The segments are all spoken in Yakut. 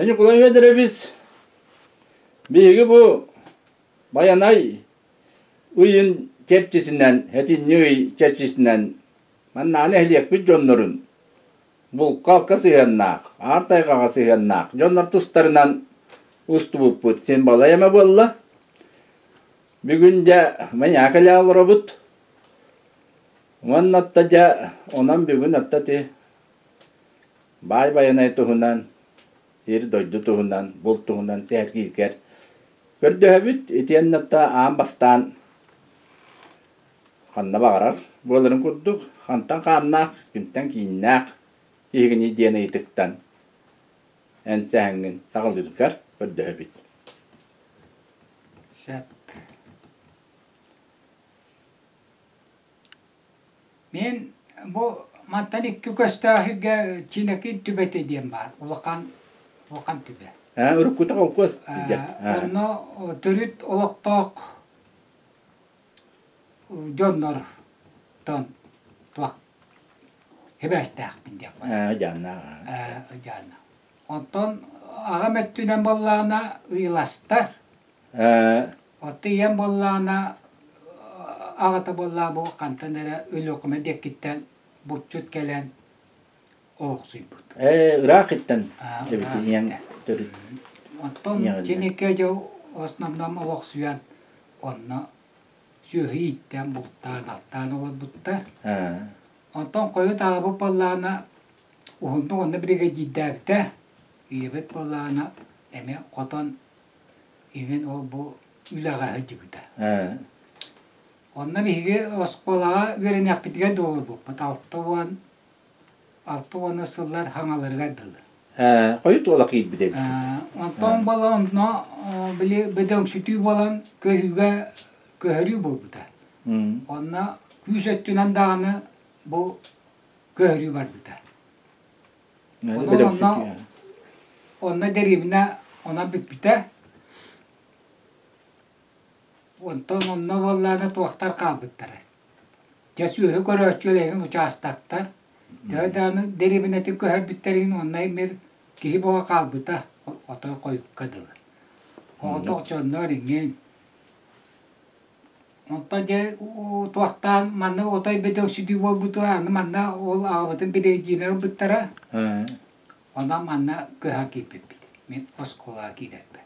Ньукулай Федорович, биһиги бу Байанай ыйын чэрчитинэн, сэтинньи ый чэрчитинэн маннааны нэһилиэкпит дьоннорун булка-алка сыһыаннаах, аар тайҕаҕа сыһыаннаах дьоннор тустарынан устубуппут син балай эмэ буолла. Бүгүн дьэ маньяк элэ олоробут. Уонна отто дьэ онон бүгүн отто ти Баай Байанай туһунан, сир-дойду туһунан, булт туһунан сэһэргииргэр көрдөһөбүт. Итиэннэ отто аан бастаан ханна баҕарар буоларын курдук, хантан хааннаах, кимтэн кииннээх киһигиний диэн ыйытыктан эн сэһэҥҥин саҕалыыргар көрдөһөбүт. Сөп. Мин бу мантан икки көстөөх сиргэ Чинэки түбэтэ диэн баар, улахан улахан түбэ. Ээ, уруккута холкуос Онно төрүт олохтоох дьоннортон туох сибээстээхпин диэх Ээ, дьааннаах. Ээ, дьааннаах. Онтон аҕам өттүнэн буоллаҕына ыйыластар. Ээ. Оттон ийэм буоллаҕына аҕата буоллаҕа бу хантан эрэ Өлүөхүмэ диэкиттэн булчут кэлэн олохсуйбут. Ээ, ыраах иттэн эбит ийэҥ төрүт. Оттон Чиникэ дьыл основном олохсуйан онно сүөһү ииттэн, бултаан, алтаан олорбуттар. Онтон хойут аҕабыт буоллаҕына уһуннук онно биригэдьиирдээбитэ. Ийэбит буоллаҕына эмиэ хотон иҥин ол-бу үлэҕэ сылдьыбыта. Онно биһиги оскуолаҕа үөрэниэхпитигэр да олорбуппут 60 сыллар хаҥаларыгар дылы. Хойут уола киирбит эбит. Онтон буола онно били бөдөҥсүтүү буолан көһүүгэ көһөрүү буолбута. Онно күүс өттүнэн даҕаны бу көһөрүү барбыта. Онон онно онно дэриэбинэ онон бүппүтэ. Онтон онно буоллаҕына туохтар хаалбыттара. Дьэ сүөһү көрөөччү эһин учаастактар. Төһө даҕаны дэриэбинэтин көһөрбүттэрин онно эмиэ киһи буола хаалбыта отой хойукка дылы. Оҕотох дьоннор иҥин. Онтон дьэ туохтаан манна отой бөдөҥсүтүү буолбутугар аны манна ол аҕабытын биригэдьиирэ ылбыттара. Онон манна көһөн киирбиппит. Мин оскуолаҕа киирэрбэр.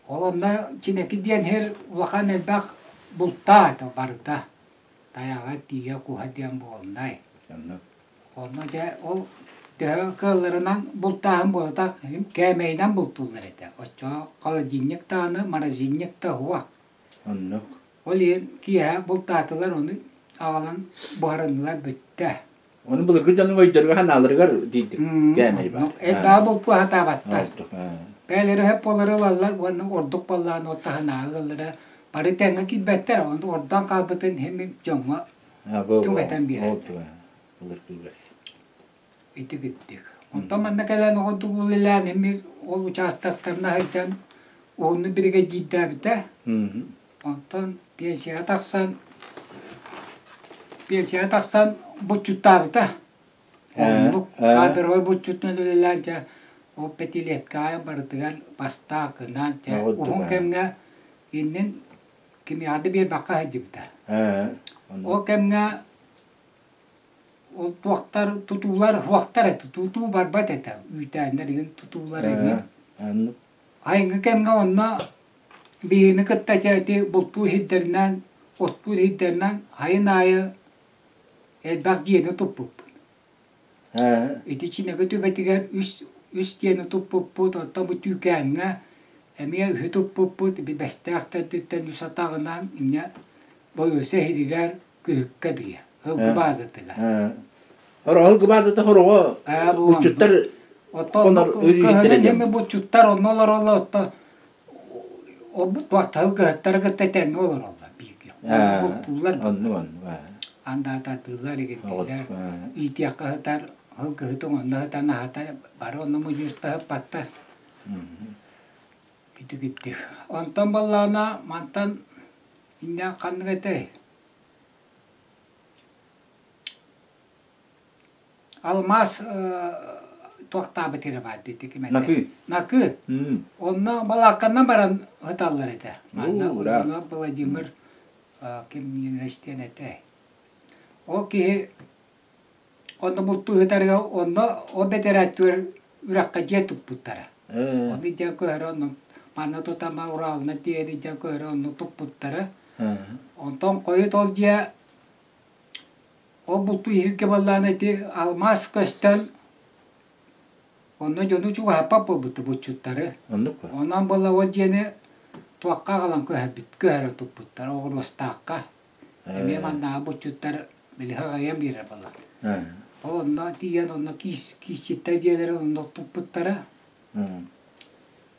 Ол онно Чинэки диэн сир улахан элбэх бултаа этэ барыта. Тайаҕа тиийэ куһа диэн буолнай. Онно дьэ ол төһө кыалларынан бултааһын буолбатах кээмэйинэн бултууллар этэ. Оччоҕо холодильник даҕаны, морозильник да суох. Оннук. Ол иһин киэһэ бултаатылар, ону аҕалан буһарыннылар бүттэ. Ону былыргы дьонуҥ өйдөрүгэр-санааларыгар диирдик кээмэй баар. Элбэҕи бултуу сатаабаттар. Бэйэлэрэ сөп буолары ылаллар уонна ордук буоллаҕына ол таһынааҕы ылаллара бары тэҥҥэ киирбэттэр, ону ордон хаалбытын иһин дьоҥҥо түҥэтэн биэрэллэр. Былыргы үгэс. Ити кырдьык. Онтон манна кэлэн оҕонтук үлэлээн эмиэ ол учаастактарына сылдьан уһуннук биригэдьиирдээбитэ. Онтон пенсияҕа тахсан пенсияҕа тахсан булчуттаабыта. Оннук кадровай булчутунан үлэлээн дьэ ол пятилеткаҕа барытыгар бастаакынан дьэ уһун кэмҥэ иннин кимиэхэ да биэрбэккэ сылдьыбыта. Ол кэмҥэ Ол туохтар тутуулар суохтар этэ, тутуу барбат этэ, үүтээннэр игин тутуулар игин. Айыҥҥы кэмҥэ онно биһигини кытта дьэ ити бултуур сирдэринэн, оттуур сирдэринэн сайын аайы элбэх дьиэни туппуппут. Ити Чинэки түбэтигэр үс үс дьиэни туппуппут, оттон бу Түүкээҥҥэ эмиэ үһү туппуппут, Бэстээх төрдүттэн үс атаҕынан инньэ Бойуоса иһиригэр күһүккэ дыйа, һылгы баазатыгар. Һылгы баазата хороҕо булчуттар Оттон кыһынын эми булчуттар онно олороллор, отто һылгыһыттары кытта тэҥҥэ олороллор бииргэ. Бултууллар. Андаататыыллар, игирдииллэр, иитиэххэ сытар, һылгыһытын онно сытан аһатар, бары онно мунньустаһыппаттар. Ити киттик. Онтон буоллаҕына мантан Иннээх ханнык этэй? Алмаас туохтаабыт эрэ баар дии ким этэ. Накыы. Накыы. Онно балаакканан баран ыталлар этэ. Манна Ура. Владимир ким диэн этэ. Ол киһи онно бултуу сытарыгар онно ол бэтэрээттигэр үрэххэ дьиэ туппуттара. Ону дьэ көһөрө онно манна тутама Уралына тиэри дьэ көһөрө онно туппуттара. Онтон хойут ол дьиэ ол бултуу иһиргэ буоллаҕына ити алмаас көстөн онно дьону чугаһаппат буолбута булчуттары. Оннук Онон буолла ол дьиэни туохха аҕалан көһөрбүт көһөрө туппуттар Оҕуруостаахха. Эмиэ маннааҕы булчуттар били хаҕыйан биэрэр буолла. Ол онно тиийэн онно киис киисчиттэр дьиэлэрин онно туппуттара.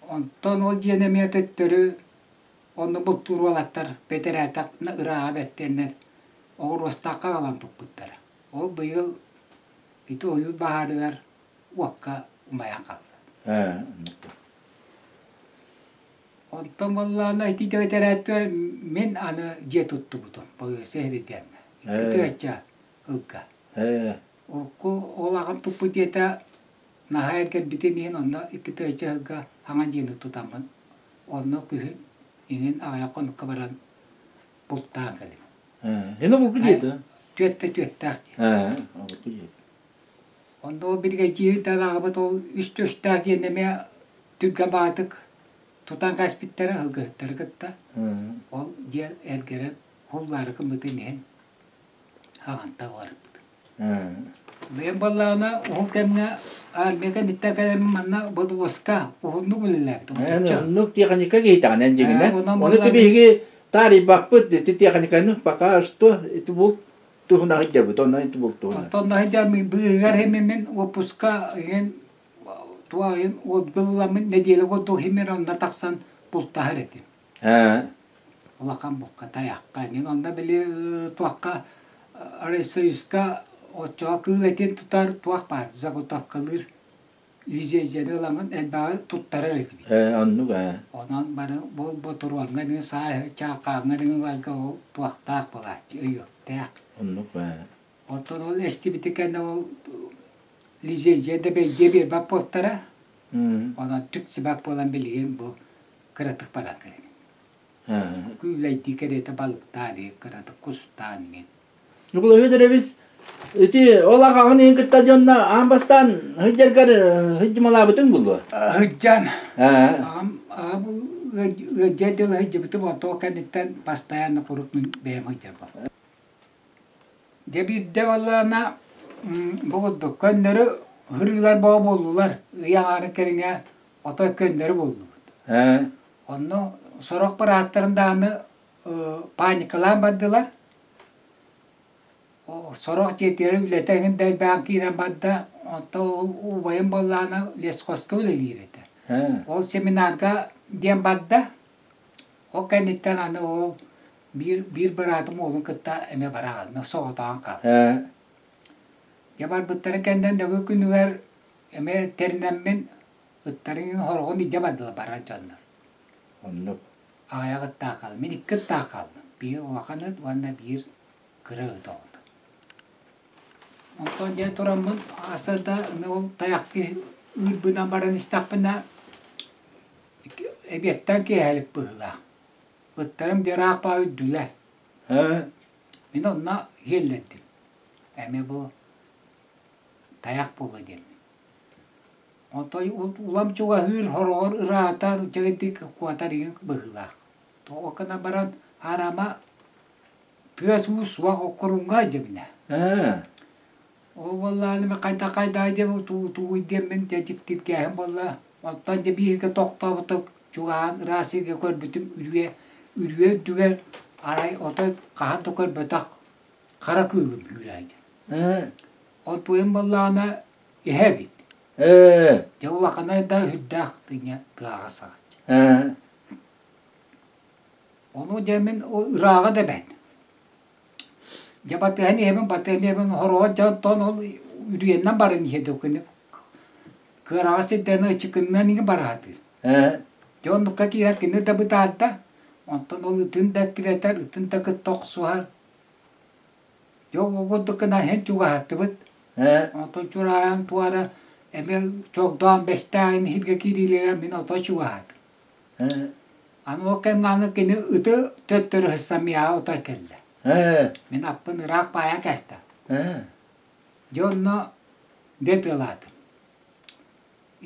Онтон ол дьиэни эмиэ төттөрү онно бултуур уолаттар бэтэрээтэх ырааҕа бэттиэннэр Оҕуруостаахха аҕалан туппуттара. Ол быйыл ити ойуур баһаарыгар уокка умайан хаалла. Онтон буоллаҕына ити бэтэрээттэр мин аны дьиэ туттубутум Боюса иһитиэннэ. Икки тыһыынча ылга. Урукку ол аҕам туппут дьиэтэ наһаа эргэрбитин иһин онно 2 тыһыынча ылга хаҥан дьиэни тутаммын онно күһүн иҥин аҕыйах хонукка баран бултаан кэлим. Эне булку дьиэтэ? Түөттэ түөттээх дьиэ. Булку дьиэ. Онно ол биригэдьиир аҕабыт ол үс түөстээх диэн эмиэ түргэн баҕатык тутан кээспиттэрэ ылгыһыттары кытта. Ол дьиэ эргэрэн хуллаары гыммытын иһин аҕанта барбыт. Бэйэм буоллаҕына уһун кэмҥэ армия кэнниттэн кэлэн манна бодуоска уһуннук үлэлээбитим. Оннук тиэхиньикэ киһитэҕин эн дьиҥинэ. Ону биһиги таарыйбаппыт ити тиэхиньикэни пока что ити бул туһунан сылдьабыт онон ити бул туһунан. Оттон сылдьар быыһыгар химимин уоппуска иһин туох иһин отгылламмын нэдиэлэ курдук химир онно тахсан бултаһар этим. Улахан букка тайахха мин онно били туохха Райсоюзка оччоҕо кыыл этин тутар туох баар заготовкалыыр визезияны ыламмын элбэҕи туттарар этибит. Оннук ээ. Онон бары бол ботуруоҥҥа дин саа чаакааҥҥа дин ыларга ол туохтаах буолааччы өйүөхтээх. Оннук ээ. Оттон ол эстибити кэннэ ол лизезия да бэйдиэ биэрбэт буолтара. Онон түк-сибэк буолан билигин бу кыратык баран кэлин. Күүлэйдии кэриэтэ балыктаа дии, кыратык кустаан иҥин. Ньукулай Федорович, ити ол аҕаҕын иһин кытта дьонно аан бастаан сылдьаргар сылдьымалаабытыҥ буолуо? Сылдьан. Аҕам аҕам ыалдьар дылы сылдьыбытым, онтон кэнниттэн постоянно куруук мин бэйэм сылдьар буолтум. Дьэ биирдэ буоллаҕына бу курдук көннөрү һырыылар бөҕө буоллулар, ый аҥаарын кэриҥэ отой көннөрү буоллубут. Онно сорох бырааттарым даҕаны паникалаан бардылар. Сорох дьиэтигэр үлэтэ эҥин да элбээн киирэн барда, онтон ол убайым буоллаҕына лесхозка үлэлиир этэ. Ол семинарга диэн барда, ол кэнниттэн аны ол биир биир быраатым уолун кытта эмиэ бара хаалла, соҕотоҕун хаалла. Дьэ барбыттарын кэннэ нөҥүө күнүгэр эмиэ тэринэммин ыттарын хороҕун илдьэ бардылар барар дьоннор. Оннук. Аҕыйах ыттаах хааллым. Мин икки ыттаах хааллым. Биир улахан ыт уонна биир кыра ыт оҕото. Онтон дьэ тураммын аса да ол тайахтыы ыырбынан баран истэхпинэ эбиэттэн киэһэлик быһыылаах. Ыттарым дьэ ыраах баа үрдүлэр. Мин онно иһиллэрдим. Эмиэ бу тайах буолуо диэммин. Отой улам чугаһыыр, хороҕор ыраатар, дьэгирдик куотар игин быһыылаах. Тоҕо гына баран арама тыас-уус суох оккуруҥҥа дьибинэ. Ол буоллаҕына хайда-хайда диэн тууй диэммин дьэ дьиктиргээһин буолла. Оттон дьэ бииргэ тохтообутук чугаһаан ыраас сиргэ көрбүтүм үрүйэ үрүйэ үрдүгэр арай отой хаһан да көрбөтөх хара кыылым сүүрээйдэ. Онтуйум буоллаҕына иһэ эбит. Дьэ улаханай да үрдээх тыынньа тыаҕа саҕаччы. Ону дьэ мин ырааҕа да бэрт. Дьэ батыһан иһэбин, батыһан иһэбин, хороҕор дьэ онтон ол үрүйэннэн баран иһэ дуу кини кыараҕас сирдэринэн ычыкынынан иҥи бара сатыыр. Дьэ оннукка киирэн кини да бытаарда, онтон ол ытын да эккирэтэр, ытын да кытта охсуһар. Дьэ ол курдук гынан иһэн чугаһаттыбыт. Онтон чураайан туора Эмиэ чогдоон бэстээҕин иһиргэ киириилэрэ мин ото чугаһаатым. Аны ол кэмҥэ аны кини ыты төттөрү сыссам миэхэ ото кэллэ. Мин аппын ыраах баайа кээстэ. Дьэ онно дьэ тыалаатым.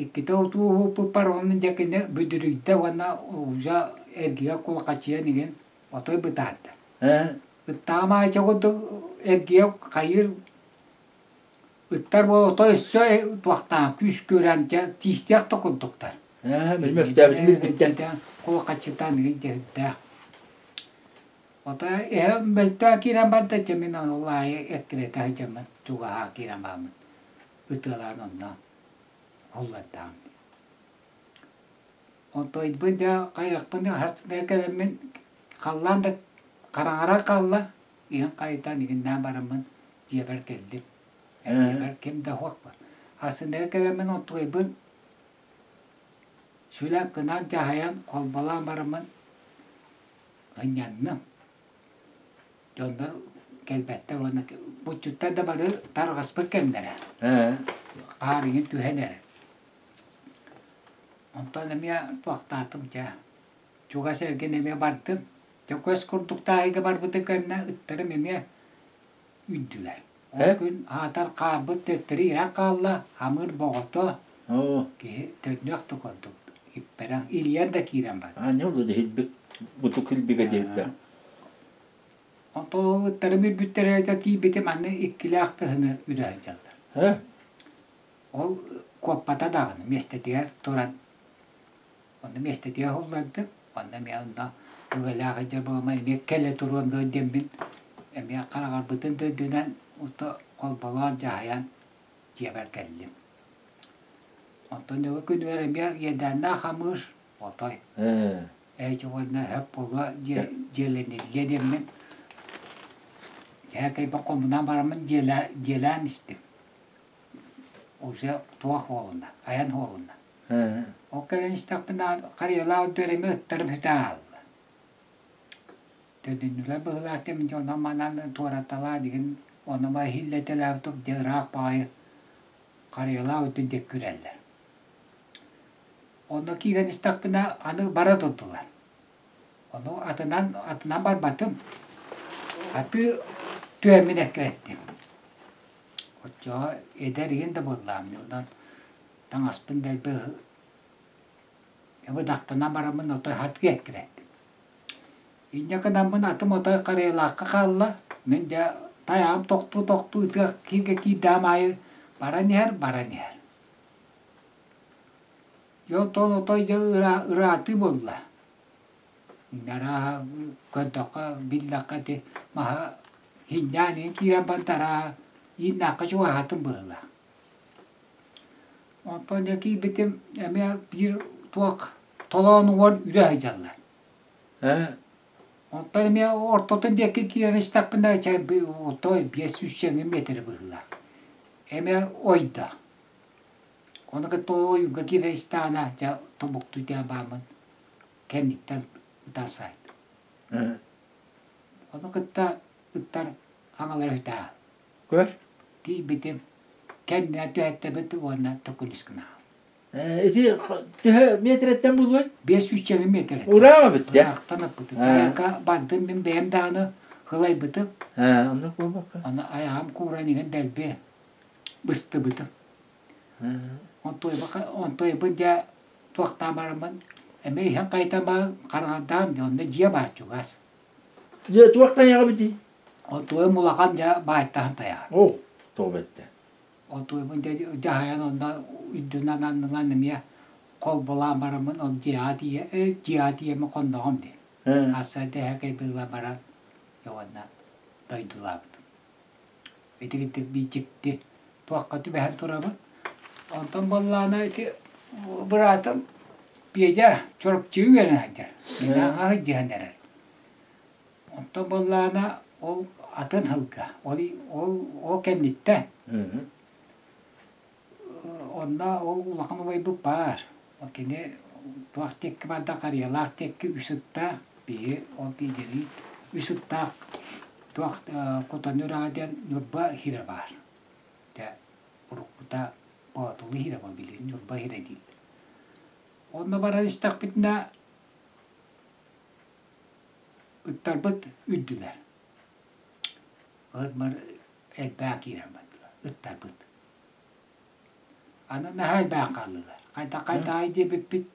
Иккитэ утуу уһууппуппар онно дьэ кини бүдүрүйдэ уонна уже эргийэ кулахачыйан игин отой бытаарда. Ыттаҕым аайы курдук эргийэ хайыыр Ыттар буол ото өссө туохтаах күүскүрэн дьэ тиистиэх да курдуктар. Ээ, билим өстөөбүтүн билбиттэн. Кулахаччытан игин дьэһүттээх. Ото эһэ мөлтөөн киирэн барда дьэ мин ол аайы эккирэтэ сылдьаммын чугаһаан киирэн бараммын ытыалаан онно уллардаҕым. Онтойбун дьэ хайыахпын хастына кэлэммин халлаан да хараҥаран хаалла иһин хайытан игиннээн бараммын дьиэбэр кэллим. Дьиэбэр ким да суох Ассыннары кэлэммин онтугайбын сүлэн кынаан дьаһайан холболоон бараммын ынньанным. Дьоннор кэлбэттэр уонна буччуттар да бары тарҕаспыт кэмнэрэ. Хаар иҥин түһэн эрэр. Онтон эмиэ туохтаатым дьэ. Чугас эргин эмиэ бардым. Дьэ көс курдук таайга барбытым кэннэ ыттарым эмиэ үрдүлэр. Ол күн аатар хаалбыт төттөрү ирэн хаалла, хамыыр боҕото киһи төннүөх да курдук иппэрэх илийэн да киирэн барда. Аанньа олу диһилбит бутук илбигэ диһилбэ. Онтон ол ыттарым үрбүттэрэ тиийбитим аны иккилээх тыһыны үрэ сылдьаллар. Ол куоппата даҕаны миэстэтигэр туран Онно миэстэтигэр уһуллардым. Онно эмиэ онно үгэлээх сылдьар буолама эмиэ кэлэ туруон дуо диэммин эмиэ хараҕарбытын да үрдүнэн ото холболоон дьаһайан дьиэбэр кэллим. Онтон нөгөө күнүгэр эмиэ иэдээннээх хамыыр отой. Ээчи уонна сөп буолуо дьиэлэниллиэ диэммин дьээкэйбэ хомунан бараммын дьиэлээн истим. Уже туох буолунна, айан буолунна. Ол кэлэн истэхпинэ харыйалаах үрдүгэр эмиэ ыттарым сүтэ хаалла. Төнүннүлэр быһыылаах диэммин дьэ онон манан туораталаа дигин ону иһиллэтэлээбитим дьэ ыраах баҕайы харыйалаах үрдүн диэки күрэллэр. Онно киирэн истэхпинэ аны бара турдулар. Ону атынан атынан барбатым. Атыы түһэммин эккирэттим. Оччоҕо эдэр игин да буоллаҕым дии онон таҥаспын дэлби быдахтана бараммын отой хатгы эккирэттим. Инньэ гынаммын атым отой харыйалаахха хаалла. Мин дьэ тайаҕым тохтуу-тохтуу ытыах кииргэ киирдэҕим аайы баран иһэр, баран иһэр. Дьэ онтон отой дьэ ыраатыы буолла. Арааһа көрдөххө, биллэххэ ити маһа иһиннээн иһин киирэн барда арааһа ииннээххэ чугаһаатым быһыылаах. Онтон дьэ киирбитим эмиэ биир туох толоон уҥуор үрэ сылдьаллар. Онтон эмиэ ортотун диэки киирэн истэхпинэ чэ отой 500 миэтэрэ быһыылаах. Эмиэ ойдо. Ону кытта ойууга киирэн истэҕинэ дьэ тобуктуу диэн бааммын кэнниттэн ытан саайдым. Ону кытта ыттар аҥалара үтээ. Көр. Тиийбитим кэннинэ түһэттэбит уонна төкүнүс гына. Ити төһө миэтэрэттэн булуой? 500 миэтэрэ. Ураа эбит дьэ. Ыраахтан ыппытым. Тайака бардым мин бэйэм даҕаны ылайбытым. Оннук буолбакка. Аны айаҕым кууран иһэн дэлби быстыбытым. Онтуйбун дьэ туохтаан бараммын эмиэ иһэн хайтан баран хараҥардаам дьэ онно дьиэ баар чугас. Дьиэ туох тайаҕа битий? Онтуйум улахан дьэ баайтаһын тайаҕа. Оо, тоҕо бэттэ. Онтуйбун дьэ дьаһайан онно үрдүнэн аннынан эмиэ холболоон бараммын ол дьиэҕэ тиийэ дьиэҕэ тиийэммин хонноҕум дии. Assa дэһэ быыла баран дьэ уонна дойдулаабытым. Итигирдик биир дьикти туохха түбэһэн турабын. Онтон буоллаҕына ити быраатым Петя Чурапчыга үөрэнэ сылдьар. Мин сылдьыһан эрэр. Онтон буоллаҕына ол атын сылга, ол ол ол кэнниттэн онно ол улахан убайбыт баар. Кини туох диэкки барда харыйалаах диэкки үс ыттаах, биһи ол биидэлии үс ыттаах туох Кутан үрэҕэ диэн Ньурба сирэ баар. Дьэ уруккута Боотулу иһирэ буол билигин Ньурба иһирэ дииллэр. Онно баран истэхпитинэ ыттарбыт үрдүлэр. Ыр-мыр элбээн киирэн бардылар ыттарбыт. Аны наһаа элбээн хааллылар. Хайдах-хайдаҕай диэбиппит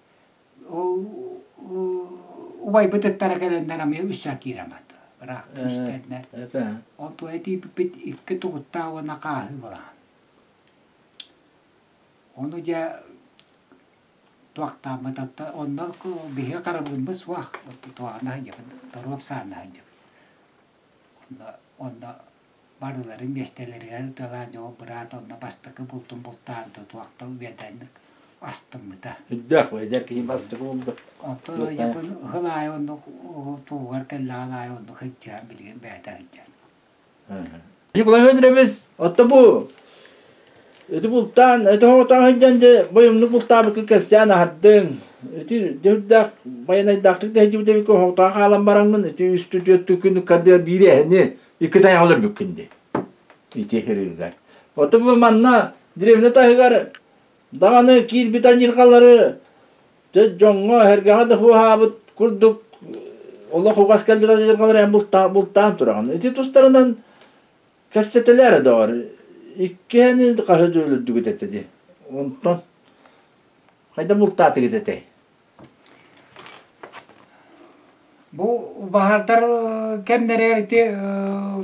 ол убайбыт ыттара кэлэннэр эмиэ үссэ киирэн бардылар. Ыраахтан истэннэр. Ол туой тиийбиппит икки тугуттаах уонна хааһыы балаҕан. Ону дьэ туохтааммыт онно биһиги харабылбыт суох туоҕана сылдьабыт доруоп саанна сылдьабыт. Онно онно барыларын миэстэлэригэр ытыалаан дьэ быраат онно бастакы бултун бултаан туохта үөдээнник астыммыта. Үрдээх эдэр киһи бастакы булду. Онтон ыһыл аайы оннук тугугар кэллэҕин аайы оннук сылдьыһан билигин бэйэтэ сылдьар. Николай Федорович, отто бу ити бултаан, ити оҕотоон сылдьан дьэ бойумнук бултаабыкка кэпсээн аһардыҥ. Ити дьүрдээх байанайдаахтык да сылдьыбыт эбиккин оһоҕотоон хаалан бараҥҥын ити үс түөрт күн ыккардыгар биир эһэни икки тайах өлөрбүккүн дии. Ити хирыыгар. Отто бу манна деревня таһыгар даҕаны киирбит аньырҕалары дьэ дьоҥҥо эһэргэҕэ да хуоһаабыт курдук олох угас кэлбит аньырҕалары эн бултаан тураҕын. Ити тустарынан кэпсэтэлээр доҕор. Иккиһэни хаһы өлөрдүгүт этэ дии. Онтон хайда бултаатыгыт этэй? Бу баһаардар кэмнэригэр ити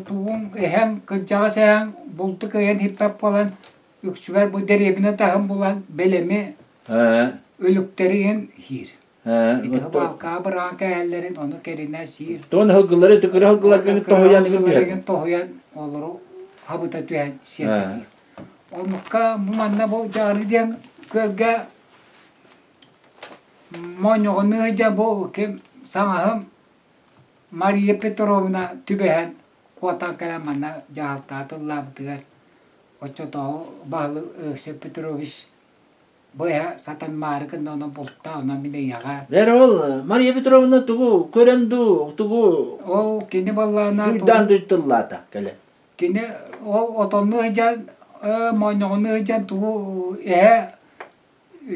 тугуҥ эһэҥ кырдьаҕас эһэҥ булту кыайан иһиппэт буолан үксүгэр бу дэриэбинэ таһын булан бэлэми өлүктэри иһин сиир. Ити баалкаҕа быраҕан кээһэллэрин ону кэринэ сиир. Тоҕо һылгылары ити кыра һылгыларгын тоһуйан түһэн тоһуйан олору хабыта түһэн сиэрдэтиир. Оннукка бу манна бу Дьаарыы диэн күөлгэ моонньоҕоннуу сылдьан бу ким саҥаһым Мария Петровна түбэһэн куотан кэлэн манна дьаһалтаҕа тыллаабытыгар оччотооҕу баһылык Алексей Петрович бу эһэ сатанмаары гынна онон бултаа онон мин эйиэхэ Бэр ол Мария Петровна тугу көрөн дуу тугу ол кини буоллаҕына дуйдаан дуй тыллаата кэлэ кини ол отоннуу сылдьан моонньоҕоннуу сылдьан тугу эһэ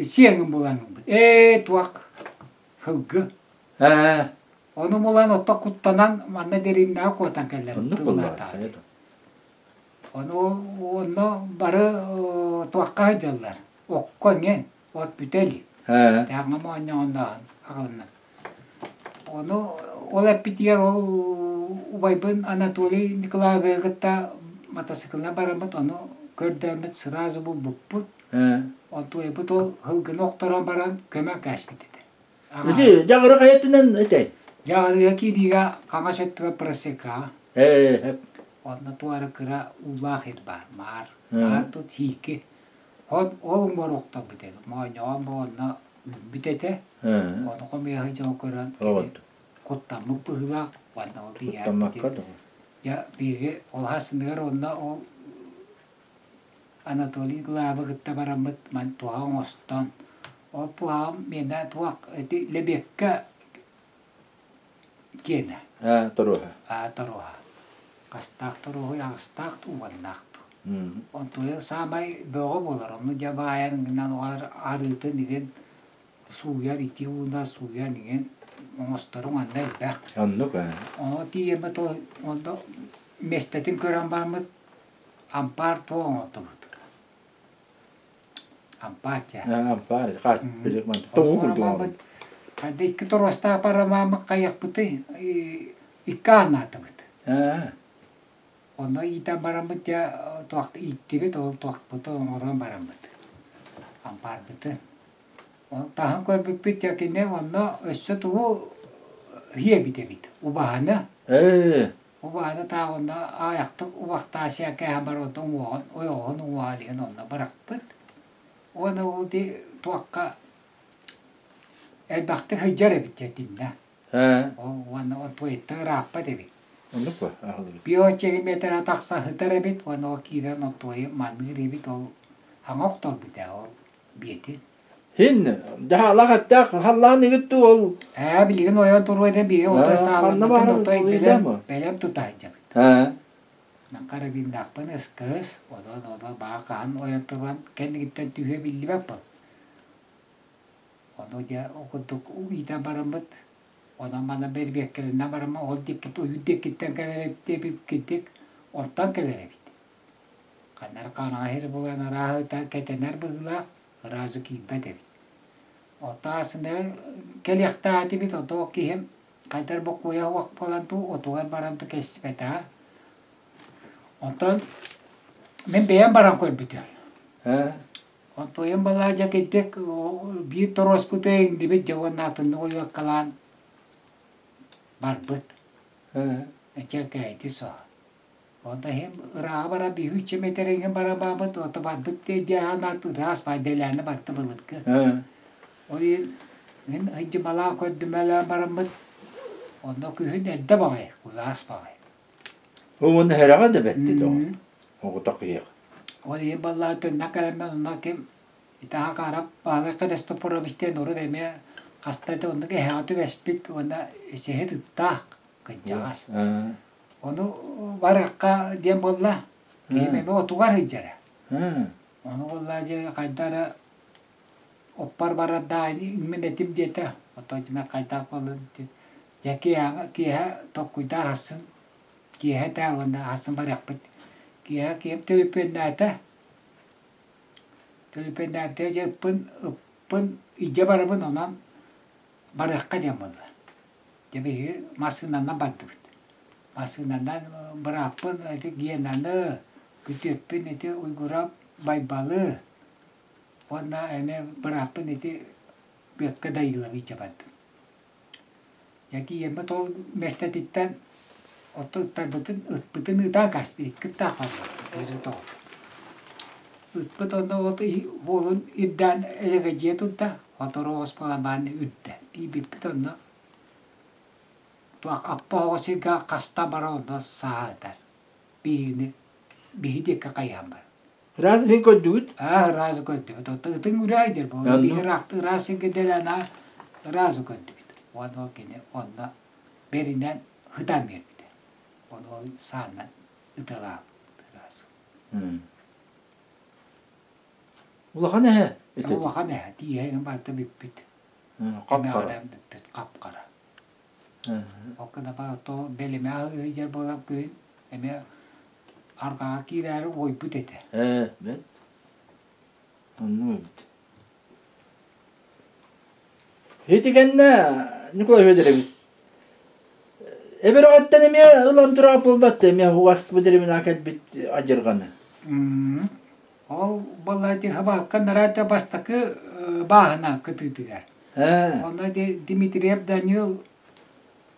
сиэҥин булан ылбыт. Ээ, туох һылгы. Ээ. Ону булан отто куттанан манна дэриэбинэҕэ куотан кэллэр Оннук тыллаатаҕа. Ону онно бары туохха сылдьаллар. Окко иҥэн, от бүтэ илик. Ээ. Тээҥҥэ моонньоҕоннооһун аҕалына. Ону ол эппитигэр ол убайбын Анатолий Николаевиһы кытта матасыыкылынан бараммыт, ону көрдөөммүт сразу булбуппут. Онтуойбут ол һылгыны охторон баран көмө кээспит этэ. Ити дьаҕыры хайатынан этэй? Дьаҕырыга киириигэ хаҥас өттүгэр просека. Ээ. Онно туора кыра уулаах ир баар, маар. Маар тут сиики. Ол ол уҥуор охторбут этэ. Моонньоҕон бу онно үүммүт этэ. Ону хомуйа дьон көрөн куттаммыт быһыылаах уонна ол Куттаммакка да. Дьэ биһиги ол хасыныгар онно ол Анатолий Главы кытта бараммыт ман туһах оҥостон, ол туһаҕым миэнэ туох ити лэбиэккэ киэнэ. Аа, торуоһа. Аа, торуоһа. Хастаах торуоһуй, аҕыстаах дуу, уоннаах дуу. Онтуйа саамай бөҕө буолар. Ону дьэ баайан гынан арыытын игин сууйар, итии ууна сууйан игин оҥосторуҥ онно элбэх. Оннук ээ. Ону тиийэммит ол онно миэстэтин көрөн бараммыт Ампаар туох оҥордубут? Ампаар чэ. Ампаар, хаар, тоҥуу курдук оҥорбут. Ханна икки торуостаах барамааммыт хайыахпытый? Икки ааннаатыбыт. Онно иитэн бараммыт дьэ туох ииттибит, ол туохпутун оҥорон бараммыт. Ампаарбытын. Ол таһын көрбүппүт дьэ кини онно өссө тугу иһиэбит эбит, убаһаны. Убаһаны таах онно аҕыйахтык убахтаасыйа кээһэн баран онтон уҥуоҕун ойоҕоһун уҥуоҕа диэн онно бырахпыт. Уонна ол ити туохха элбэхтик сылдьар эбит дьэ итиннэ. Ол уонна онтуойуттан ырааппат эбит. Оннук ба аһылыгыт. Биочегиметрэ тахса сытар эбит уонна ол киирэн онтуойу маныыр эбит ол хаҥа охторбут ээ ол биэтин. Хин дьаһалах эттээх халлаан игит ол Ээ билигин ойон туруо этэ биһи отой ханна сааларбытын баар отой бэлэм ыйдаама бэлэм тута сылдьабыт. Аа. Мен карабиннаахпын СКС, онон ону баа хаһан ойон туран кэннигиттэн түһүө биллибэт был. Ону дьэ ол курдук иитэн бараммыт, онон манан бэрбиэккэлэнэн бараммыт ол диэки ойуур диэкиттэн кэлэр эбит диэбиккитик онтон кэлэр эбит. Ханна эрэ хараҥа сир булан арааһыта кэтэнэр быһыылаах, ыраазы киирбэт эбит. Оттон аассыннары кэлиэхтээх этибит, ото ол киһим хайдар бокуойа суох буолан дуу, отугар баран да кэспэтэҕэ. Онтон мин бэйэм баран көрбүтүм. Онтуойум балаадьа кирдик биир торуоспуту иҥнибит дьэ уонна атыннык ойуоккалаан барбыт. Эчэ кээти соһ. Ол да иһин ырааҕа бара биһүүччэ миэтэрэҥҥэ бара баабыт, ото барбыт диэһэн ыраас баайдэлээнэ барта былыргы. Ол иһин мин ыдьымалаан көрдүмэлээн бараммыт, онно күһүн эрдэ баҕайы, куйаас баҕайы. Уонна хэрэҕэ да бэтти тоҕо. Оҕото кыйах. Ол иһин баллаа төннө кэлэммин онно ким итаха хаарап баһылай Христофорович диэн урут эмиэ хаста да оннук эһэҕэ түбэспит уонна эчэһит ыттаах кырдьаҕас. Ону барыахха диэн буолла. Киһим эмиэ отугар сылдьара. Ону буолла дьэ хайда эрэ оппар барар даа мин этим диэтэ. Оттон дьэ хайдах буоллун дьэ киэһэ киэһэ толкуйдаар ахсын киэһэ этээр уонна ахсын барыахпыт. Киэһэ киһим төлөпүөннээтэ. Төлөпүөннээбитэ дьэ ыппын ыппын илдьэ барабын онон барыахха диэн буолла. Дьэ биһиги массыынанан бардыбыт. Массыынанан бырааппын ити Генаны, күтүөппүн ити Уйгурап Байбалы уонна эмиэ бырааппын ити Бүөккэ Дайыылабы илдьэ бардым. Дьэ тиийэммит ол миэстэтиттэн оттон ыттарбытын ыппытын ыытаан кааспыт икки ыттаах барбыппыт биир ыт оҕото. Ыппыт онно уолун ирдээн элэгэдьийэ турда, сотору оҕус буолан баан үрдэ. Тиийбиппит онно туох аппа оҕо сиргэ хаста бара онно сааһа ытар. Биһигини биһи диэки хайыһан барар. Ыраас иһин көрдүгүт? Аа, ыраас көрдүбүт. Оттон ытыҥ үрээ диир буолла. Биһи ыраахты ыраас сиргэ дэлээн аа ыраас көрдүбүт. Уонна ол кини онно бэринэн ытан биэрбитэ. Ону ол сааннан ыталаабыт ыраас. Улахан эһэ ити. Улахан эһэ тииһэ барыта бүппүт. Хап-хара. Бүппүт хап-хара. Ол гына то бэлэмэ ыйдьар буолан күн эмиэ арҕаҕа киирээри уойбут этэ. Ээ, бэт. Оннук эбит. Ити кэннэ Николай Федорович эбэрэҕиттэн эмиэ ылан турар буолбат эмиэ уас бу дэриэбинэҕэ кэлбит адьырҕаны. Ол буолла ити хабаакка нараата бастакы бааһына кытыытыгар. Онно Дмитриев Данил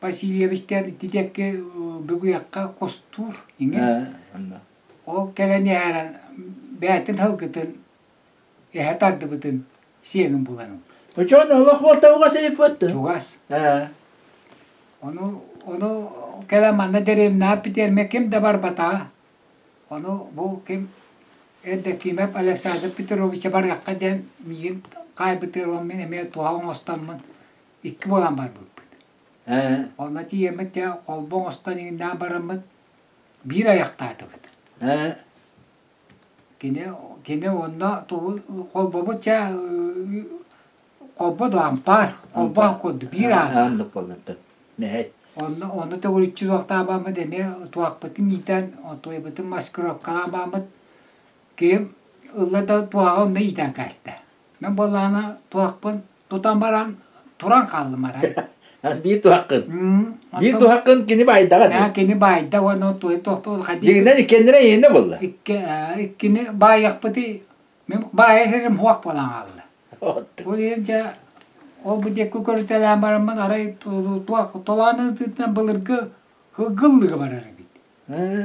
Васильевичтан ити диэки бүгүйэххэ кустуур иҥэ. Ол кэлэн иһэрэн бээтин һылгытын эһэ тардыбытын сиэгин булан ылбыт. Очон олох уолта угас эйпөттө. Чугас. Ону ону кэлэн манна дэриэбинэҕэ питерме ким да барбатаҕа. Ону бу ким Эрдэкиимэп Александр Петровича барыахха диэн миигин хаайбытыгар мин эмиэ туһа оҥостоммун икки буолан барбыппыт. Онно тиийэммит дьэ холбо оҥостон иҥиннээн бараммыт биир айахтаатыбыт. Кини кини онно тугу холбобут чэ холбо да ампаар холбоох курдук биир аан. Оннук буоллаттан. Нэһэт. Онно ону төгүрүччү туохтаабаммыт эмиэ туохпутун иитэн отуойбутун маскировкалаабаммыт киһим ылла да туһаҕа онно иитэн кээстэ. Мин буоллаҕына туһахпын тутан баран туран хааллым арай. Биир туһаххын. Биир туһаххын кини баайдаҕа дии. Кини баайда уонна туой тохтол хади. Дьиҥинэн иккиэннэрэ эйиэнэ буолла. Икки иккини баайыахпыты мин баайа сирим хуох буолан хаалла. Ол иһин дьэ ол бу диэки көрүтэлээн бараммын арай туох толоон ытыытынан былыргы һылгыллыга барар эбит.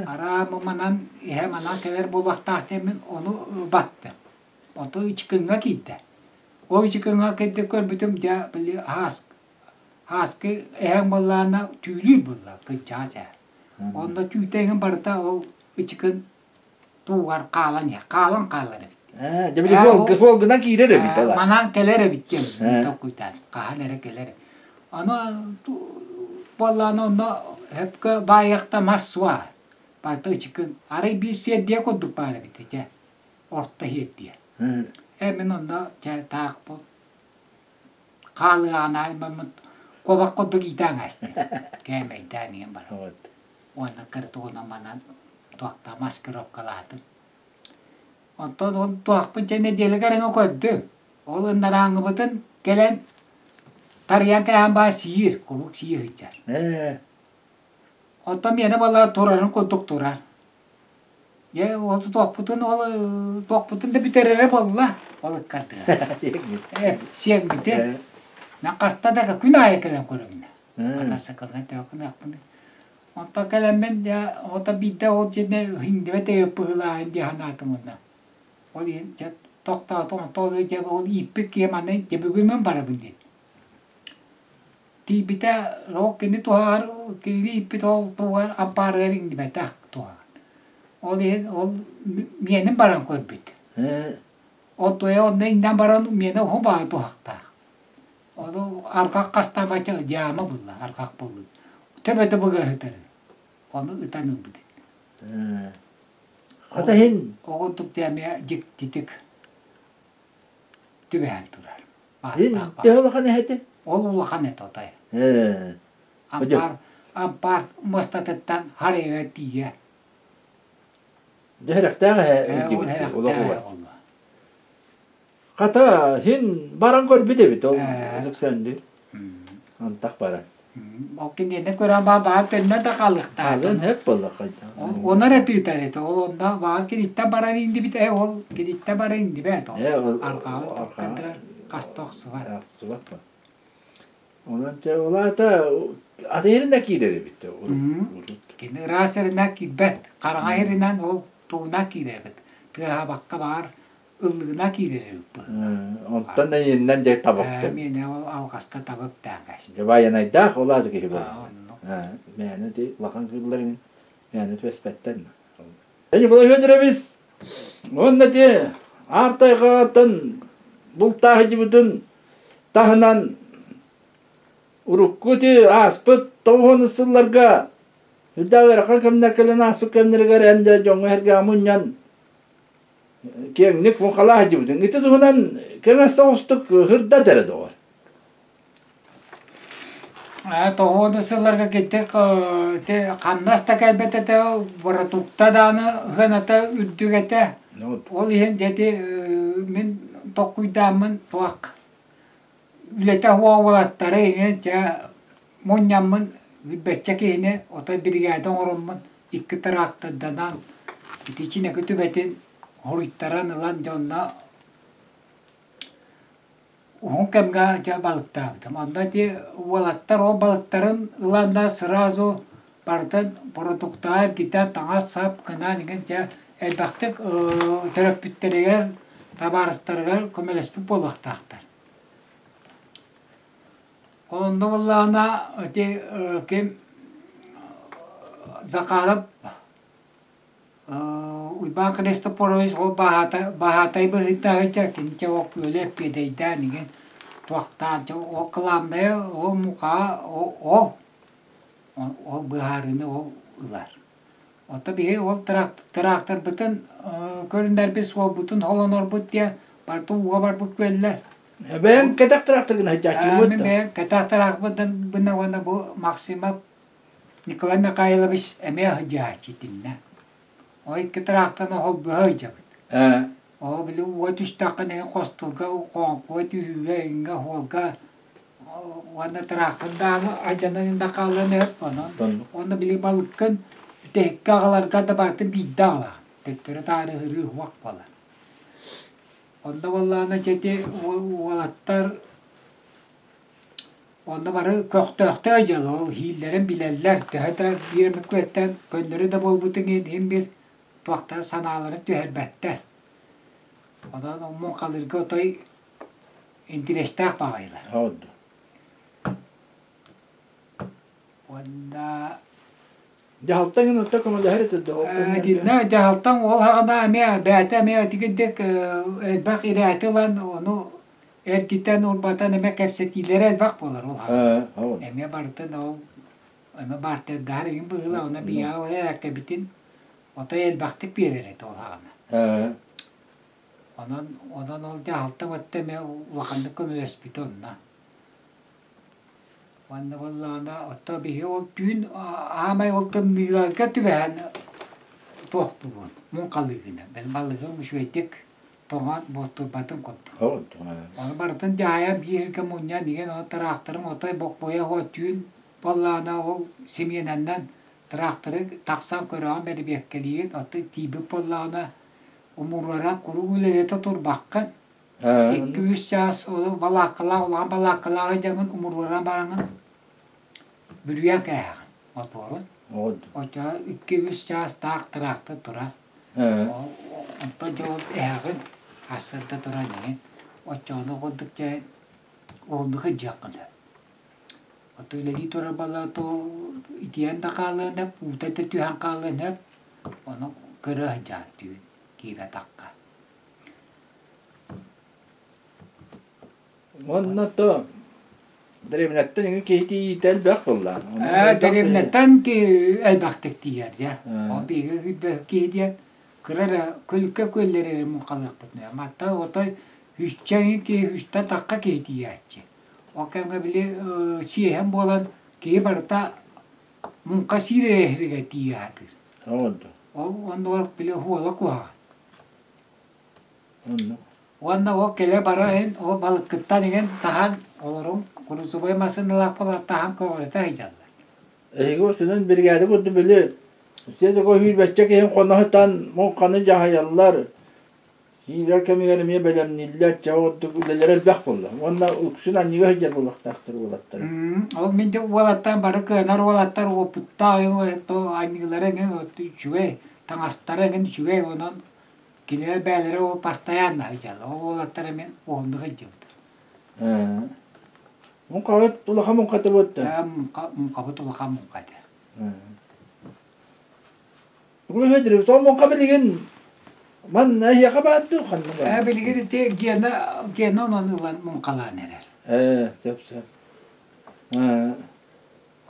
Араа манан иһэ манан кэлэр буолуохтаах диэммин ону баттым. Онтон ычыкыҥҥа киирдэ. Ол ычыкыҥҥа киирдэ көрбүтүм дьэ били һаас һааскы эһэҥ буоллаҕына түүлүүр буолла кынчаас ээ. Онно түүтэ эҥин барыта ол ычыкын туугар хаалан иһэр, хаалан хаалар эбит. Ээ, дьэ били фолгынан киирэр эбит ала. Манан кэлэр эбит диэн толкуйдаан, хаһан эрэ кэлэр. Аны буоллаҕына онно хөпкө баайыахта мас суа. Барыта ычыкын. Арай биир сиэрдийэ курдук баар эбит этэ. Орто сиэрдийэ. Ээ мин онно чэ таах бу хаалыаҕына куобах курдук иитээҥ ааста. Кээмэйдээн иһэн баран. Уонна кыртугунан манан туохта маскировкалаатым. Онтон ол туохпун чэ нэдиэлэ кэриҥэ көрдүм. Ол ынарааҥҥыбытын кэлэн тарыйан кээһэн баа сиир, куруук сии сылдьар. Оттон миэнэ буолла турарын курдук турар. Дьэ ол туохпутун ол туохпутун да бүтэрэрэ буолла ол ыккардыгар. Сиэҥмити. Мен хаста да күн аайы кэлэн көрөбүнэ. Матасыкылынан төкүнэхпин. Онтон кэлэммин дьэ ото биирдэ ол дьиэни иҥнибэт өйөп быһыылааһын дии санаатым уонна. Ол иһин дьэ тохтоотум онтон ол дьэ ол ииппит киһи манна дьэ бүгүн мин барабын диэн. Тиийбитэ ол кини туһаҕар кинини ииппит ол туһугар ампаарыгар иҥнибэтэх туһаҕар. Ол иһин ол миэнин баран көрбүт. Ол туйа онно иҥнэн баран миэнэ уһун баҕайы туһахтаах. Ону арҕах хастаабачча дьаама булла, арҕах буллун. Төбөтө быгыһытар. Ону ытан ылбыт. Хата иһин Оҕурдук эмиэ дьиктитик түбэһэн турар. Иһин төһө улахан эһэтэ? Ол улахан этэ отой. Ампаар, ампаар муостатыттан харайга тиийэ. Дьэ эрэхтээх эһэ олох улас. Хата, син баран көрбүт эбит ол Александр. Антах баран. Ол киниэнэ көрөн баа баар төннө да хаалыахтаах. Хаалыан сөп буолла хайдах. Онор этыытар этэ. Ол онно баар киниттэн баран индибит ээ ол киниттэн баран индибэт ол. Арҕаҕы тохтотор хаста охсубат. Охсубат ба. Онон те улаата аты да киирэр эбит урут. Кини ыраас эринэ киирбэт. Хараҥа эринэн ол тууна киирэр эбит. Тыаһаабакка баар ыллыгына киирэр эбит Онтон эйиннэн дьэ табыктым. Миэнэ ол алҕаска табыктаан кэспит. Дьэ байанайдаах ол ааты киһи буолар. Мээнэ ти улахан кыыллар мээнэ түбэспэттэр. Николай Федорович уонна ти аар тайҕаҕыттан бултаах дьыбытын таһынан урукку ти ааспыт тоҕуһун сылларга үрдээх ыарахан кэмнэр кэлэн ааспыт кэмнэригэр эн дьэ дьоҥҥо сэргэҕэ мунньан киэҥник муҥхалаах сылдьыбытыҥ. Ити туһунан кэҥэс соҕустук ырдат эрэ доҕор. Тоҕуону сылларга киттик хамнас да кэлбэт этэ, боротукта даҕаны ыһыаната үрдүк этэ. Ол иһин дьэ ити мин толкуйдааммын туох үлэтэ суох уолаттары иҥин чэ мунньаммын билбэччэ киһини отой биригээдэ оҥороммун икки тыраахтарданан ити Чинэки түбэтин хоруйтаран ылан дьэ онно уһун кэмҥэ дьэ балыктаабытым. Онно ити уолаттар ол балыктарын ыланнар сразу барытын бородууктаҕа эргитэн таҥас-сап гынан игин дьэ элбэхтик төрөппүттэригэр, табаарыстарыгар көмөлөспүт буолуохтаахтар. Онно буоллаҕына ити ким Захаров Уйбаан Христофорович ол баһаатай быһыытааһыча кини чэ ол күөлү эппиэдэйдээн игин туохтаан чэ ол кылаамнайа ол мукаа ол ол быһаарыыны ол ылар. Ото биһи ол тыраахтарбытын көрүннэрбит суолбутун холонорбут диэн барыта ууга барбыт күөллэр. Бэйэм кэтэх тыраахтаргын сылдьааччыбыт Мин бэйэм кэтэх тыраахпытын уонна бу Максимов Николай Михайлович эмиэ сылдьааччы итиннэ. Ол икки тыраахтан холбоһо сылдьабыт. Ол били ууга түстэххинэ хостуурга, хоҥкуга түһүүгэ, иҥҥэ, суолга уонна тыраахтар даҕаны алдьанан да хаалыан сөп. Онон уонна били балыккын бүтэһиккэ аҕаларга да барытын биирдэ аҕалаҕын. Төттөрү-таары ыһырыы уһуох буолар. Онно буоллаҕына дьэ ити уолаттар онно бары көхтөөхтөр дьыала ол иһииллэрин билэллэр. Төһө да биир эмит күөлтэн көннөрү да буолбутун иһин биир туохтан санааларын түһэрбэттэр. Онон ол муҥхалыырга отой интириэстээх баҕайылар. Уонна Дьаһалтаҥ ынырта көмөлөһөр этэ да Итиннэ дьаһалтаҥ ол хаҕына эмиэ бэйэтэ эмиэ итигирдик элбэх ирээти ылан ону эргитэн урбатан эмиэ кэпсэтиилэрэ элбэх буолар ол хаҕына. Эмиэ барытын ол эмиэ бартыардаһар игин быһыылаах онно биһиэхэ ол эрээккэбитин. Отой элбэхтик биэрэр этэ ол аҕана. Онон онон ол дьаһалта өттө эмиэ улаханнык көмөлөспүтэ онно. Уонна буоллаҕына оттон биһиги ол түүн аамай ол тымныыларга түбэһэн туохтуубун муҥхалыыгына бэл балыгым үчүгэйдик тоҥон буоттурбатын курдук. Ону барытын дьаһайан биир сиргэ мунньан игин ол тыраахтарым отой бокпуйа оһо түүн буоллаҕына ол симиэнэннэн тыраахтары тахсан көрөҕүн бэрэбиэркэлиигин оттон тиийбит буоллаҕына умуруоран куруук үлэлэтэ турбаккын Икки-үс чаас ол балааккалаах улахан балааккалааҕы дьаҥын умуруоран бараҥын бүрүйэн кээһэҕин мотуорун. Оччоҕо икки-үс чаас таах тыраахтар турар. Онтон дьэ ол эһэҕин сарсыарда туран иһин оччоҕуна курдук дьэ уһуннук сылдьыаххын сөп. Оттон үлэлии турар балаата ол итийэн да хаалыан сөп, уута да түһэн хаалыан сөп. Ону көрө сылдьаар түүн киирэ атахха. Уонна то дэриэбинэттэн иҥин киһи тиийиитэ элбэх буолла. Ээ, дэриэбинэттэн киһи элбэхтик тиийэр дьэ. Ол биһиги киһи диэн кыра эрэ күлүккэ күөллэри эрэ муҥхалыахпыт нөйө. Матта отой үсчэ иҥин киһи үстэн тахха киһи тиийээччи. Ол кэмҥэ били сиэһэн буолан киһи барыта муҥха сиир эрэ иһиргэ тиийэ сатыыр. Ол оннугар били уола куһаҕан. Уонна ол кэлэ-бара иһин ол балыккыттан иҥэн таһан олорун курусубай массыыналаах буолан таһан көҕүрэтэ сылдьаллар. Эһиги сынан биригээдэ курдук били сиэдэкэ сүүрбэччэ киһин хоноһутан муҥханы дьаһайаллар. Киирэр кэмигэр эмиэ бэлэмнииллэр, чэ ордук үлэлэрэ элбэх буолла. Уонна үксүн анньыга сылдьар буолуохтаахтар уолаттара. Ол мин де уолаттар бары кыанар уолаттар уопуттаах анньыылара эҥин үчүгэй, таҥастара эҥин үчүгэй онон Кинилэр бэйэлэрэ ол постоянно сылдьаллар. Ол уолаттара мин уһуннук сылдьыбытым. Муҥхаҕыт улахан муҥхата буотта? Муҥхабыт улахан муҥха этэ. Угу сол муҥха билигин манна эһиэхэ баар дуу ханна баар? Билигин ити Гена Гена онон ылан муҥхалаан эрэр. Сөп сөп.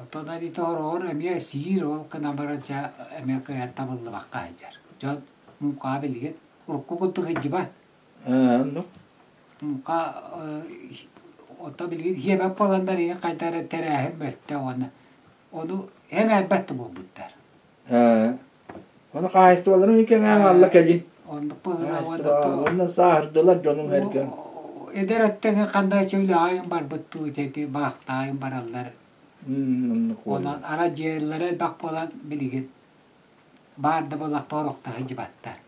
Оттон ити хороҕор эмиэ сиир ол гынан баран ча эмиэ кыайан табыллыбакка сылдьар. Дьон Муҥха билигин урукку курдук сылдьыбат. Оннук. Муҥха ото билигин сиэбэт буоланнар ийэ хайда эрэ тэрээһин мөлтөх уонна ону эмээрбэт да буолбуттар. Ону хаһаайыстыбаларын кэҥээн алла кэлин. Оннук быһыылаах уонна Уонна сааһырдылар дьонуҥ эргэ. Эдэр өттөҥө ханна үлэҕэ барбыт дуу ити баахтаайын бараллар. Онон ара дьиэлэрэ элбэх буолан билигин баар да буоллахтар охто сылдьыбаттар.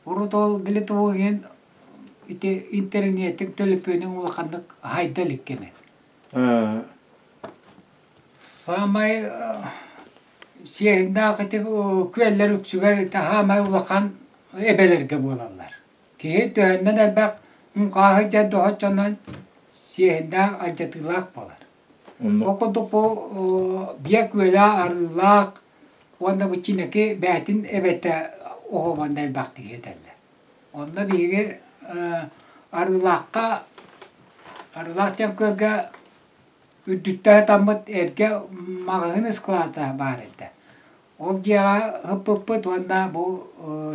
Урут ол били тугу иһин ити интэриниэтин төлөпүөнүн улаханнык хайда илик кэмэ. Саамай сиэһиннээх ити күөллэр үксүгэр ити саамай улахан эбэлэргэ буолаллар. Киһи төһөннөн элбэх муҥхааһы дьэ доһоччонон сиэһиннээх алдьатыылаах буолар. Ол курдук бу биэ күөлэ арыылаах уонна бу Чинэки бээтин эбэтэ оһуобанна элбэхтик иһитэллэр. Онно биһиги Арыылаахха Арыылаах диэн күөлгэ үрдүттэн сытаммыт эргэ маҕаһыын ыскылаата баар этэ. Ол дьиэҕэ ыппыппыт уонна бу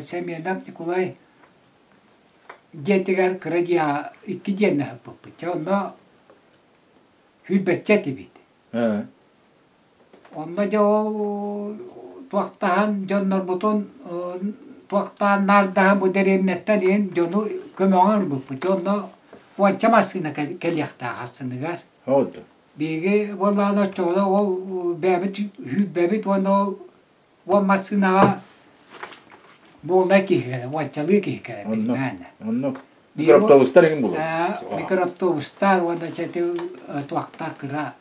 Семенов Николай дьиэтигэр кыра дьиэҕэ икки дьиэннэ ыппыппыт. Чэ онно Сүүрбэччэ этибит. Онно дьэ ол туохтаһан дьоннорбутун туохтаан наардаһан бу дэриэбинэттэн иһин дьону көмөҕө ылбыппыт. Дьэ онно уонча массыына кэлиэхтээх ассыныгар. Биһиги буоллаҕына оччоҕуна ол бэйэбит сүүрбэбит уонна ол уон массыынаҕа буолла киһи кэлэ, уончалыы киһи кэлэ билимээн. Оннук. Микроавтобустар иҥин булар. Микроавтобустар уонна чэти туохтар кыра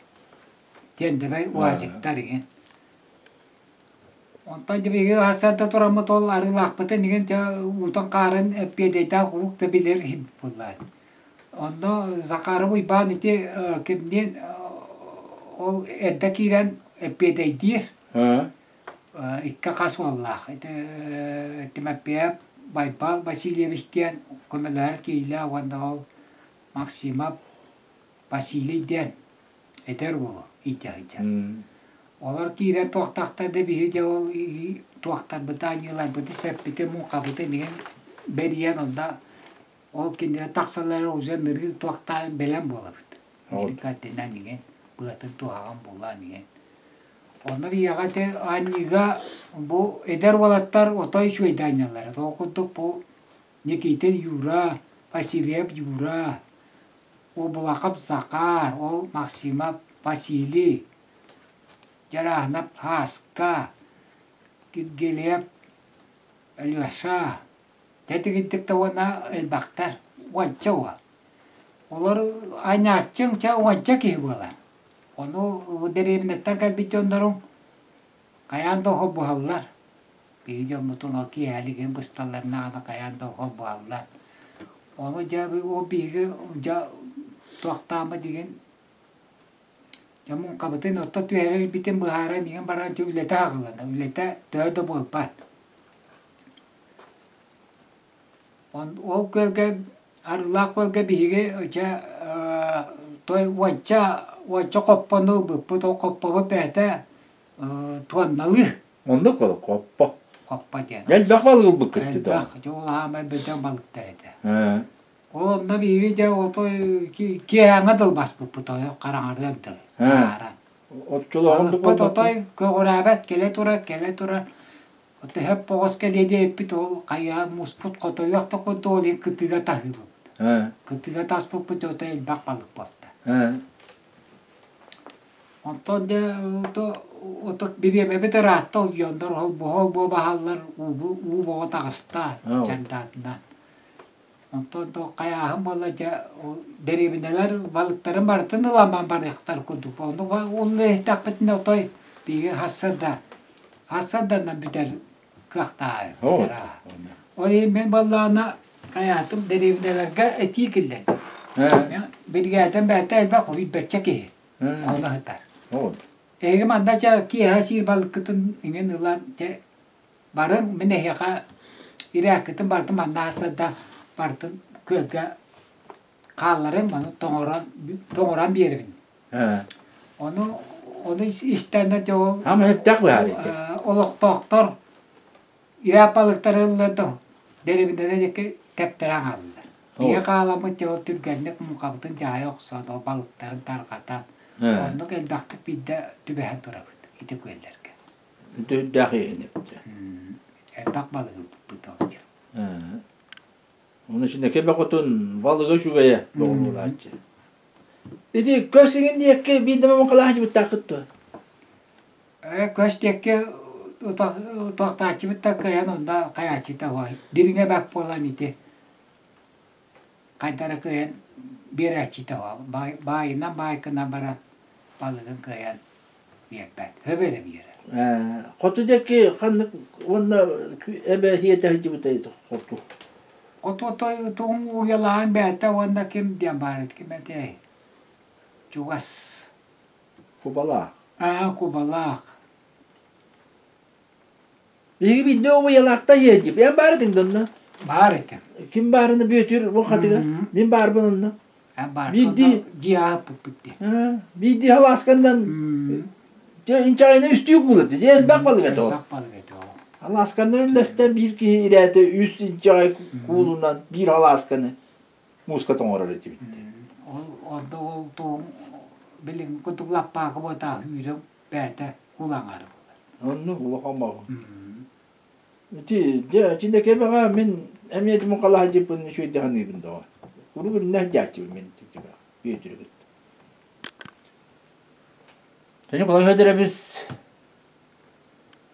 тиэндэбэй уазиктар иҥин. Онтон биһиги хасыарда тураммыт ол арыылаахпытын иҥин дьэ уутун хаарын эппиэдэйдээх урук да билэр буоллаат. Онно Захаров Уйбаан ити кимниин ол эрдэ киирэн эппиэдэйдиир. Икки хас уоллаах. Ити Тимофеев Байбал Васильевич диэн көмөлөһөр киһилээх уонна ол Максимов Василий диэн эдэр уолу иитэ сылдьар. Олор киирэн туохтахтар да биһи дьэ ол туохтарбыты аньыыларбыты сэппити муҥхабытын иһин бэрийэн онно ол кинилэр тахсаллара уже нырыы туохтаан бэлэм буолабыт. Иккэрдинэн иҥин быатын туһаҕын булан иҥин. Онно биһиэхэ ити анньыыга бу эдэр уолаттар отой үчүгэйдик анньаллар. Ол курдук бу Никитин Юра, Васильев Юра, Обулахов Захар, ол Максимов Василий, Дьарааһынап Һааска, Киргиэлэйэп Алеша, Тэтигинтик да уонна элбэхтэр, уонча уол. Олор анньааччыҥ чэ уонча киһи буолар. Ону дэриэбинэттэн кэлбит дьонноруҥ хайаан да холбоһоллор. Биһиги дьоммутун ол киэһэлигин бысталларына аны хайаан да холбоһоллор. Ону дьэ ол биһиги дьэ туохтааммыт игин дьэ муҥхабытын отто түһэрэрбитин быһааран иһэн баран дьэ үлэтэ аҕыллана үлэтэ төһө да буолбат. Ол күөлгэ Арыылаах күөлгэ биһиги дьэ той уонча уонча хоппону ылбыппыт ол хоппобут бэйэтэ туонналыы. Оннук ол хоппо. Хоппо диэн. Элбэх балык ылбыккыт дии Элбэх, дьэ ол аамай бөдөҥ балыктар этэ. Ол онно биһиги дьэ отой киэһээҥҥэ дыл баспыппыт ойох хараҥарыар дылы. Ааран. Оччолооҕун отой көҕүрээбэт кэлэ турар, кэлэ турар. Төһө оҕус кэлиэ диэбиппит ол хайа муспут хотойуох да курдук ол иһин кытыыга таһыыбыт. Кытыыга таспыппыт отой элбэх балык буолта. Онтон дьэ ото бириэмэбит ыраатта ойуоннар холбоһо баһаллар уу боҕо таҕыста чардаатынан. Онтон то хайааһын буолла дьэ дэриэбинэлэр балыктарын барытын ыламан барыахтар курдук. Ону улла иһиттэхпитинэ отой биһиги хассарда хассарданан бүтэр кыахтааҕы бүтэр аа. Ол иһин мин буоллаҕына хайаатым дэриэбинэлэргэ этии киллэрдим. Биригээдэм бэйэтэ элбэх уһуйбачча киһи. Ону сытар. Эһиги манна чэ киэһэ сиир балыккытын иҥин ылан чэ барыҥ мин эһиэхэ ирээккитин барытын манна аасса да барытын күөлгэ хаалларыҥ маны тоҥорон тоҥорон биэрэбин. Ону ону истэннэ дьэ ол олохтоохтор Ирээп балыктары ылла да дэриэбинэлэр диэки тэптэрэн хааллылар. Ийэ хааламмыт дьэ ол түргэнник муҥхабытын дьаһайа охсон, ол балыктарын тарҕатан, оннук элбэхтик биирдэ түбэһэн турабыт ити күөллэргэ. Үрдээх иһин эбит. Элбэх балыгы ылбыппыт ол дьыл. Оны шинэке бөҕөтүн балыга үчүгэйэ доҕуруулааччы. Ити көс иҥин диэкки биирдэ муҥхалаахчыбыттааххыт дуо? Көс диэки утахтааччыбыт да кыайан онно хайааччыта уой дириҥэ бэрт буолан ити хайдара кыайан биэрээччитэ баайынан баайкынан баран балыгын кыайан биэрбэт хөбө эрэ биэрэр. Хоту диэки ханнык уонна эбэ иһиэтэ сылдьыбытай хоту? Хоту той тугун уйалаан бэйэтэ уонна ким диэн баар ким этэй чугас Кубалаах. Аа, Кубалаах. Биһиги биирдэ уйалаахта иһэрдип. Эн баар этиҥ донно? Баар этим. Ким баарына Бүөтүр бу хатыга. Мин баарбын онно. Эн баар. Биирдии дьиэ аһаппыппыт дии. Биирдии халааскандан инчэҕэйинэ үстүү куулаты. Дьэ элбэх балык этэ ол. Элбэх балык этэ ол. Халааскандан үллэстэн биир киһи ирээтэ үс инчэҕэй куулунан биир халаасканы мууска тоҥорор этибит. Ол онно ол туом билиҥҥи курдук лаппаакы буотаах үүрүҥ бэйэтэ кулаҥар буолар. Оннук улахан баҕа. Ити дьэ чинэкэбэҕэ мин эмиэ мукалаһдьыппын үчүгэйдэханыыбын доҕор. Куруук иннэх дьааччыбын мин Бүөтүрүгүт. Төнү Кулай Федорович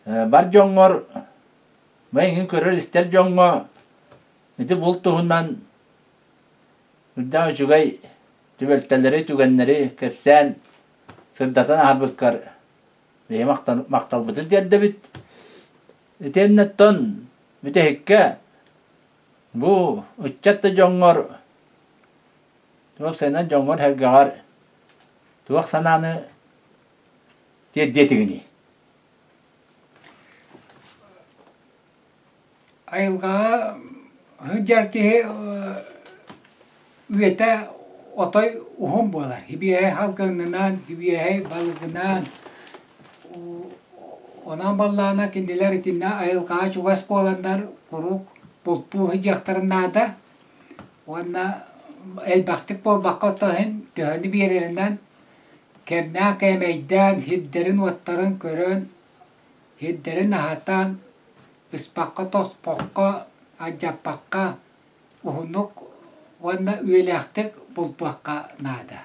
бар дьоҥҥор майгын көрөр-истэр дьоҥҥо Ити булт туһунан үрдээх үчүгэй түбэлтэлэри, түгэннэри кэпсээн, сырдатан аһарбыккар биһи махталбытын тиэрдэбит. Итиэннэттэн бүтэһиккэ бу ыччат да дьоҥҥор туох сайынан дьоҥҥор-сэргэҕэр туох санааны тиэрдиэ этигиний? Айылҕаҕа сылдьар киһи үйэтэ отой уһун буолар. Сибиэһэй халгыҥынан, сибиэһэй балыгынан. Онон буоллаҕына кинилэр итиннэ айылҕаҕа чугас буоланнар куруук бултуу сылдьыахтарын наада уонна элбэхтик буолбакка оттон иһин төһөнү биэрэринэн кэмнээх кээмэйдээн сирдэрин-уоттарын көрөн сирдэрин аһатан ыспакка-тоспокко алдьаппакка уһуннук уонна үйэлээхтик бултуохха наада.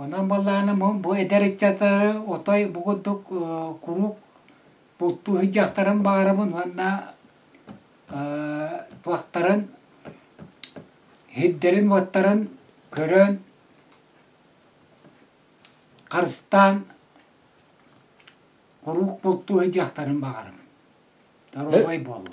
Онон буоллаҕына бу эдэр ыччаттары отой бу курдук куруук бултуу сылдьыахтарын баҕарабын уонна туохтарын сирдэрин-уоттарын көрөн харыстаан куруук бултуу сылдьыахтарын баҕарабын. Доруобай буолуҥ.